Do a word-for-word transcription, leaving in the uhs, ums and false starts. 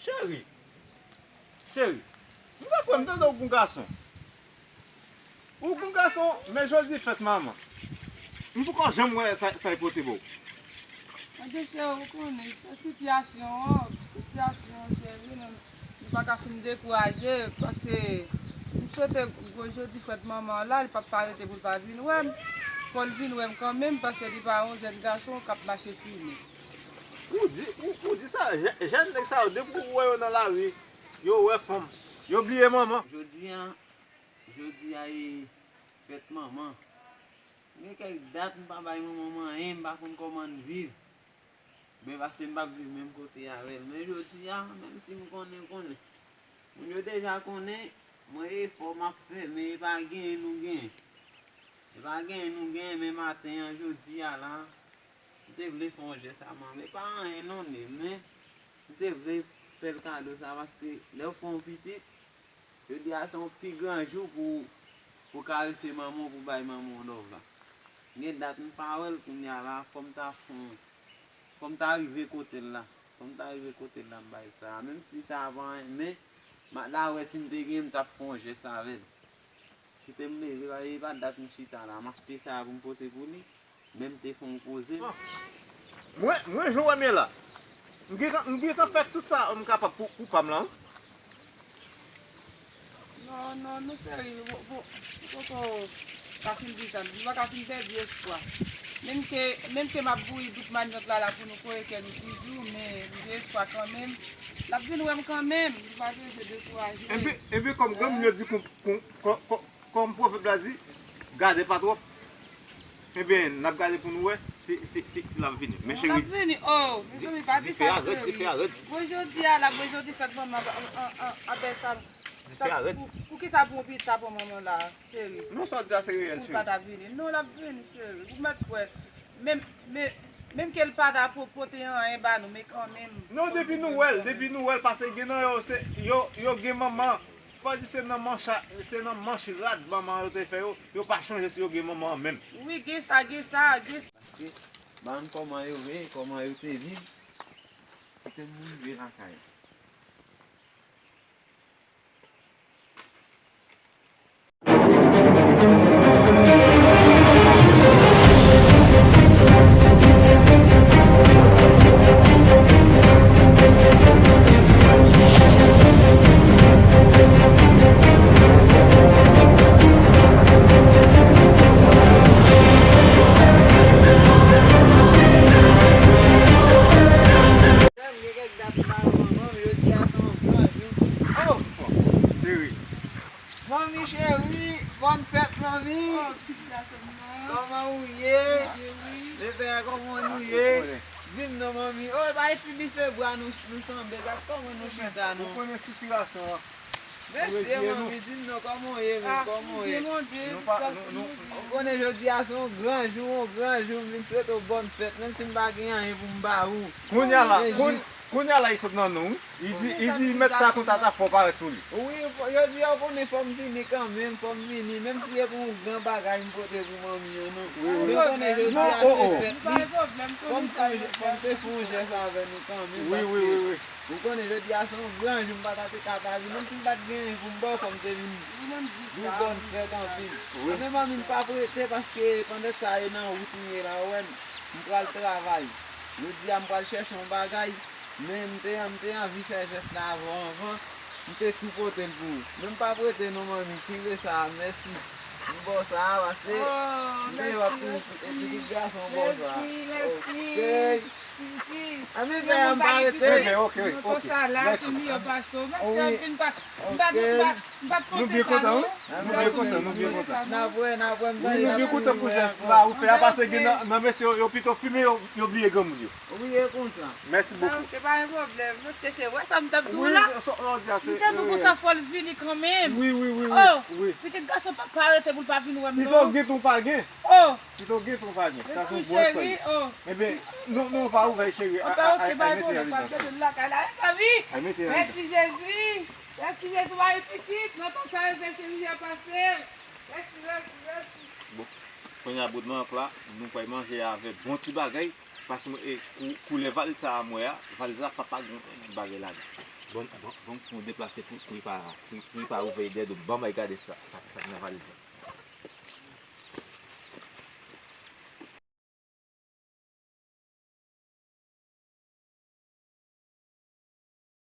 Cheri, cheri, m ta kwè m tande w gon gason. Ou gon gason, men jodi fèt manman. M poko janm wè sa, sa y pote ba w. Ebyen, cheri, ou konnen, se sitiyasyon an, sitiyasyon an, cheri, nou, nou pa ka fin dekouraje, paske m swete gwo jodi fèt manman an la, li p ap pa rete pou l pa vin wè m. Fò l vin wè m kanmenm, paske li pa yon jèn gason k ap mache fimen. Ou di, ou, ou di sa, jè-, jèn nèg sa yo, depi w wè yo nan lari, yo wè fanm, yo bliye manman. Jodi a, jodi a e fèt manman. Gen kèk dat m pa bay manman m anyen, m pa konn kòman n viv. Men paske m p ap viv menm kote avè l. Men jodi a, menm si m konnen, konnen. Moun yo deja konnen, mwen efò m ap fè, men e pa genyen nou genyen. E pa genyen nou genyen, men maten an, jodi a la, m te vle fè yon jès a manman. E pa anyen non, men m te vle fè l kado sa, paske lè w fè yon pitit, jodi a se yon pi gran jou pou, pou karese manman w, pou bay manman w love la. Gen dat m pa wè l, kounye a la, fò m ta fè yon, fò m ta rive kote l la. Fò m ta rive kote l la, m bay sa. Menm si sa pa anyen, men m ta wè si m te gen, m t ap fè yon jès avè l. Kite m leve, paske e pa dat m chita la. M achte sa pou m pote pou li. Men m te fè yon poze. Mwen, mwen, jan w wè m ye la, m gentan, m gentan fè tout sa m kapab pou, pou pa m lan. Non, non, non, cheri, ou, ou, ou poko ka fin di sa, nou pa ka fin pèdi espwa. Menm ke, menm ke m ap bouyi dout manyòk la, la pou nou kore kè nou toujou, men m gen espwa kanmenm. L ap vin wè m kanmenm, nou pa bezwen dekouraje. Epi, epi kòm granmoun yo di kon, kon, kon, kon, kòm pwovèb la di, gade pa twòp. Ebyen, n ap gade pou nou wè si, si, si, si l ap vini. Men cheri, l ap vini, oh, mezanmi, pa di sa, cheri. Dife a rèd, dife a rèd. Gwo jodi a la, gwo jodi fèt manman, an, an, an, apre sa, sa, pou, pou ki sa pou yon pitit ta pran manman la, cheri? Non, sa w di a se reyèl, cheri. Pou l pa ta vini. Non, l ap vini, cheri. Ou mèt kwè. Menm, men, menm ke l pa ta po-, pote anyen ba nou, men kanmenm. Non, depi nou wè l, depi nou wè l, paske gen nan yo, se, yo, yo gen manman. Fò di se nan manch, se nan manch rad manman yo te fè yo, yo pa chonje si yo gen manman an menm. Wi, gen sa, gen sa, gen sa. Paske, ban m kòman yo ye, kòman yo te viv, kite m rive lakay. Gen kèk dat m pa wè manman m, jodi a se yon gran jou. Oh, cheri. Manmi cheri, bòn fèt, manmi. Oh, pitit gason m nan. Kòman ou ye? Byen wi. Bebe a, kòman nou ye? Di m non, manmi. Oh, e pa ti dife bwa nou, nou sanble. Gad kòman nou chita, non. Ou konnen sitiyasyon an. Mesye, manmi, di m non, kòman w ye menm? Kòman w ye? Byen, Bondye, nou pa, nou, nou, ou konnen jodi a se yon gran jou, yon gran jou, m vin swete w bòn fèt, menm si m pa gen anyen pou m ba ou. Kounye a la, kounye a la, li sot nan non, wi. Li di, li di, mèt ta konn ta, ta fè w parèt sou li. Wi, jodi a, ou konnen fò m vini kanmenm, fò m vini, menm si se pou yon gran bagay m pote pou manmi an, non. Wi, wi. Men ou konnen jodi a se fèt li. Fò m fè, fò m te fè yon jès avè nou kanmenm, paske ou konnen jodi a se yon gran jou, m pa ta te ka pa vin, menm si m pa t gen anyen pou m ba w, fò m te vin di w bòn fèt anpil. Men manmi, m p ap rete, paske pandan sa e nan wout m ye la, ou wè m, m pral travay. Jodi a, m pral chèche yon bagay. Men m te, m te anvi fè jès la avè w anvan. M te tou pote l pou ou. Men m p ap rete non, manmi. Kenbe sa a, mèsi. M ba w sa a, paske m te wè pou pitit gason w ba w sa a. Mèsi, mèsi. Ok. Ann, men pè a, m pa rete. Ebyen, ok, ok. Mèsi. M pa t, m pa t panse sa, non. Nou byen kontan, wi. Nou byen kontan, nou byen kontan. N ap wè, n ap wè, m pa. Wi, nou byen kontan pou jès la ou fè a, paske gen nan, nan mesye yo, yo pito fimen, yo, yo bliye granmoun yo. Wi, e konsa. Mèsi bokou. Ok, pa gen pwoblèm. Mesye cheri, wè sa m t ap di w la? M te di w konsa fò l vini kanmenm. Wi, wi, wi, wi. Oh, pitit gason pa, pa rete pou l pa vin wè m non. Pito gen tou pa gen. Oh. Pito gen tou pa gen. Sa se yon bon espwa. Ebyen, nou, nou pa ouvè cheri. Anben, ok, pa gen pwoblèm, pa gen pwoblèm. Lakay la, e fanmi. Mèsi Jezi. Mèsi Jezi, mari pitit. Nan tan sa yo se chirurgien pase. Mèsi, mèsi, mèsi. Bon, kounye a bout mank la, nou pral manje avè bon ti bagay, paske e, kou-, koulè valiz sa a m wè a, valiz la pa, pa gen bagay ladan. Bon, bon, bon, fè yon deplase pou, pou li pa, pou, pou li pa ouvè dèyè do m. Ban m al gade sa, sa, sa k nan valiz la.